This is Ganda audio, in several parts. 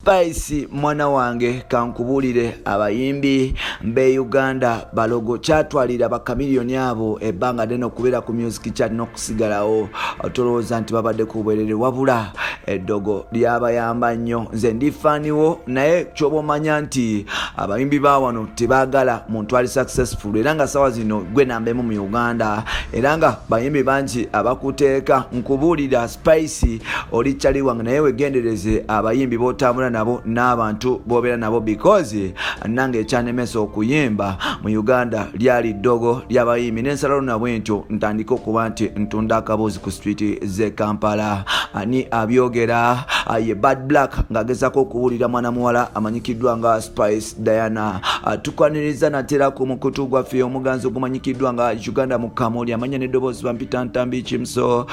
Spice mwana wange, kankubuulire, abayimbi be Uganda balogo. Kyatwalira bakamiliyoni abo ebbanga ddene okubeera ku music chart n'okusigalawo. Tolowooza nti babadde ku bwerere, wabula eddogo lyabayamba nnyo. Nze ndi fan wo, naye kyoba omanya nti abayimbi ba wano tebaagala muntu ali successful, era nga sawa zino gwe namba emu mu Uganda, era nga bayimbi bangi abakuteeka. Nkubuulira Spice, oli kyali wange, naye wegendereze abayimbi b'otambula nabo n'abantu b'obeera nabo, because nange ekyanemesa okuyimba mu Uganda lyali ddogo ly'abayimbi, n'ensalawo nabwe ntyo ntandike okuba nti ntunda akaboozi ku street z'e Kampala. Ani abyogera? Ye Bad Black, ng'agezako okuwulira mwana muwala amanyikiddwa nga Spice Diana. Tukwaniriza natera ku mukutu gwaffe omuganzi ogumanyikiddwa nga Uganda mu Kamuli. Amanya n'eddoboozi bampita Ntambi Kimso,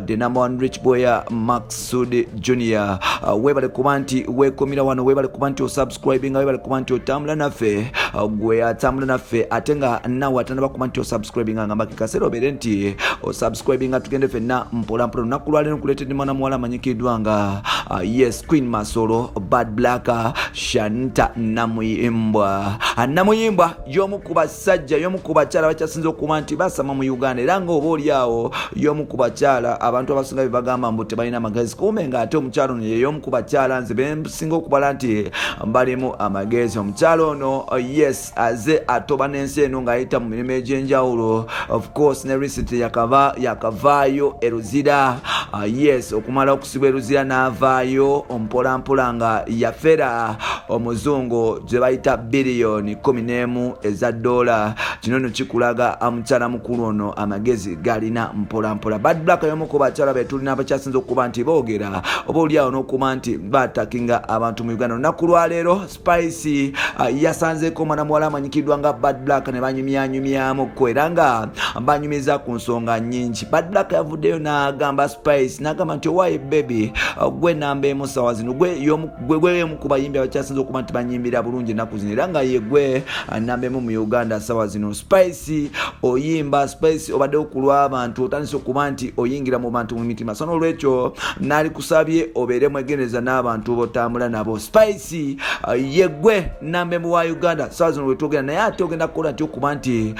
the number one rich boy, Maksud Junior. Weebale kuba nti weekumira wano, weebale kuba nti osubscribinga, weebale kuba nti otambula naffe. Gwe atambula naffe ate nga nawe atanaba kuba nti osubscribinga, ngamba kekaseera obeere nti osubscribinga, tugende fenna mpolampola. Olunaku lwaleero nkuleetedde mwana muwala amanyikiddwa nga yes, Queen Masolo, Bad Black, Shanta Namuyimbwa. Namuyimbwa y'omu ku basajja, y'omu ku bakyala bakyasinza okuba nti basama mu Uganda, era nga oba oli awo y'omu ku bakyala abantu abasinga be bagamba mbu tebalina amagezi, kumbe nga ate omukyalo ono ye y'omu ku bakyala nze bensinga okubala nti balimu amagezi. Omukyalo ono, yes, aze atoba n'ensi eno ng'ayita mu mirimu egy'enjawulo. Of course, ne recently yakavaayo eruzira, yes, okumala okusibwa eruzira n'avaayo mpolampola nga yafera omuzungu gye bayita biliyoni 11 eza dola. Kino nno kikulaga mukyala mukulu ono amagezi galina mpolampola. Bad Black y'omu ku bakyala betulina abakyasinza okuba nti boogera oba oliawo n'okuba nti batakinga abantu mu Uganda. Olunaku lwaleero Spice yasanzeeko omwana muwala amanyikiddwa nga Bad Black ne banyumyanyumyamuko, era nga banyumiza ku nsonga nnyingi. Bad Black yavuddeyo n'agamba Spice, n'agamba nti, "Owaaye baby, gwe namba emu sawa zino, gwe yomu ku bayimbi abakyasinza okuba nti banyimbira bulungi ennaku zino, era nga ye gwe namba emu mu Uganda sawa zino. Spice oyimba, Spice obaddewo ku lw'abantu, otandise okuba nti oyingira mu bantu mu mitima. So n'olwekyo naalikusabye obeere mwegendereza n'abantu b'otambula nabo. Spice, ye gwe namba emu wa Uganda sawa zino wetwogera, naye ate ogenda kukola nti okuba nti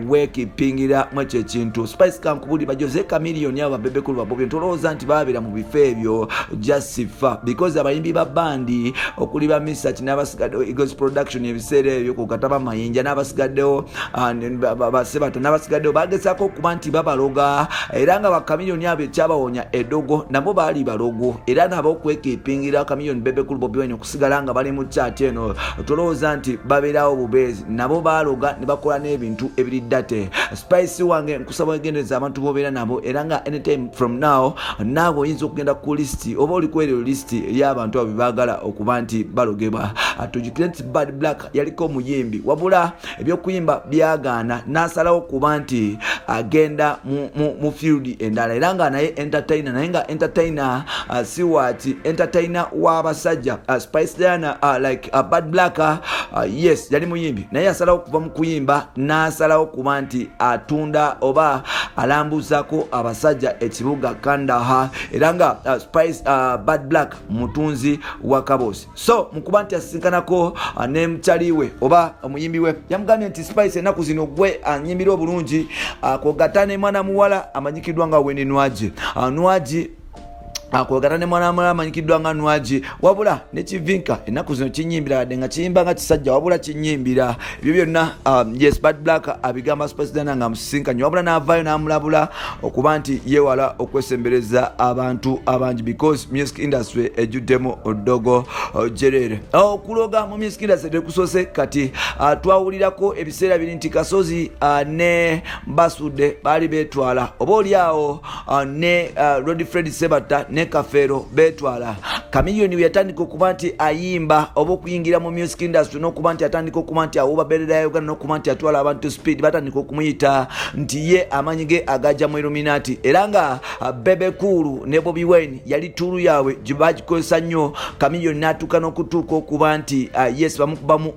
weekipingira mu ekyo ekintu?" Spice, kankubuli, bajoze Kamiliyoni abo, babebekulu babobi, ntolowooza nti babeera mu bifo ebyo just fa because abayimbi ba bandi okuli ba Misach n'abasigaddewo, Eagles Production ebiseera ebyo ku Kataba Mayinja n'abasigaddewo, Basebato n'abasigaddewo, bagezaako okuba nti babaloga, era nga bakamiliyoni abo ekyabawonya eddogo, nabo baali balogo, era nabo okwekipingira Kamiliyoni, Bebekulu, Bobi Wine okusigala nga bali mu chart eno, tolowooza nti babeerawo bubeezi, nabo baaloga ne bakola n'ebintu ebiri dirty. Spice wange, nkusaba wegendereza abantu bobeera nabo, era nga anytime from now naawe oyinza okugenda ku list oba oli kwerero list ey'abantu abo bebaagala okuba nti balogebwa. Tujjukire nti Bad Black yaliko omuyimbi, wabula ebyokuyimba byagaana, n'asalawo okuba nti agenda mu field endala, era nga naye entertainer, naye nga entertainer si wati entertainer w'abasajja. Spice Diana, like Bad Black, yes, yali muyimbi, naye yasalawo okuva mu kuyimba n'asalawo okuba nti atunda oba alambuzaako abasajja ekibuga Kandaha, era nga Spice, Bad Black mutunzi wa kabosi. So mukuba nti asisinkanako ne mukyali we oba omuyimbi we, yamugambye nti, "Spice, ennaku zino gwe anyimbira obulungi, kwogata ne mwana muwala amanyikiddwa nga Weni Nwagi." Nwagi akwogana ne mwana muwala amanyikiddwa nga Nwagi, wabula nekivinka ennaku zino kinyimbira, wadde nga kiyimba nga kisajja, wabula kinyimbira. Ebyo byonna, yes, Bad Black abigamba Spice Diana nga amusisinkanye, wabula n'avaayo n'amulabula okuba nti yeewala okwesembereza abantu abangi, because music industry ejjuddemu ddogo jerere. Okuloga mu music industry tekusoose kati. Twawulirako ebiseera biri nti Kasozi ne Basudde baali beetwala, oba oli awo ne Rodfred Sebatta ne Kafeero beetwala. Kamiliyoni bwe yatandika okuba nti ayimba oba okuyingira mu music industry n'okuba nti atandika okuba nti awuba bendera ya Uganda n'okuba nti atwala abantu speed, batandika okumuyita nti ye amanyi ge agajja mu Illuminati, era nga Bebe Cool ne Bobi Wine yali tool yaabwe gye bagikozesa nnyo. Kamiliyoni n'atuuka n'okutuuka okuba nti yes, bamukubamu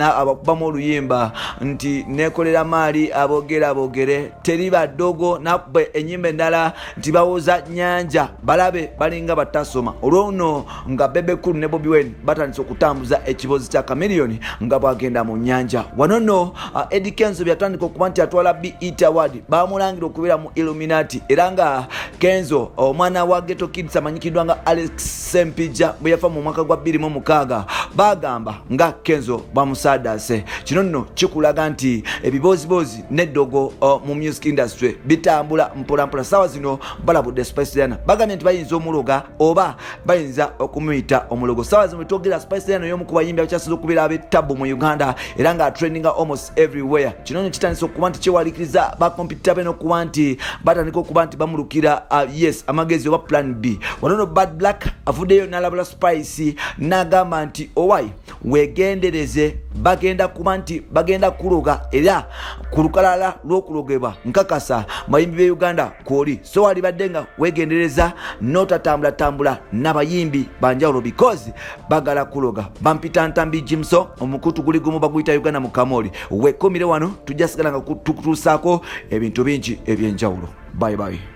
abakubamu oluyimba nti nekolera maali, aboogera aboogere teri baddogo, nakuba enyimba endala nti bawoza nyanja balabe. Abalabe balinga batasoma olwono nga Bebe Cool ne Bobi Wine batandise okutambuza ekibozi kya Chameleone nga bwagenda mu nyanja. Wano nno Eddie Kenzo byatandika okuba nti atwala BET Award, bamulangira okubeera mu Illuminati, era nga Kenzo omwana wa Ghetto Kids amanyikiddwa nga Alex Sempijja bwe yafa mu mwaka gwa 2006 bagamba nga Kenzo bamusaadaase. Kino nno kikulaga nti ebibooziboozi n'eddogo mu music industry bitambula mpolampola. Saawa zino balabudde Spice Diana, bagambye nti bayinza omuloga oba bayinza okumuyita omulogo. Saawa zino wetwogera, Spice Diana y'omu ku bayimbi abakyasinze okubeera ab'ettabbu mu Uganda era nga trendinga almost everywhere. Kino nno kitandise okuba nti kyewalikiriza bakompyuta be n'okuba nti batandika okuba nti bamulukira yes, amagezi oba plan B. Wano no Bad Black avuddeyo n'alabula Spice n'agamba nti owai wegendereze, bagenda kuba nti bagenda kuloga, era ku lukalala lw'okulogebwa nkakasa bayimbi b'e Uganda kwoli, so walibadde nga wegendereza n'otatambulatambula n'abayimbi banjawulo because bagala kuloga. Bampita Ntambi Jimso, omukutu guli gumu baguyita Uganda mu Kamoli. Wekumire wano, tujja sigala nga tukutuusaako ebintu bingi ebyenjawulo. Bye bye.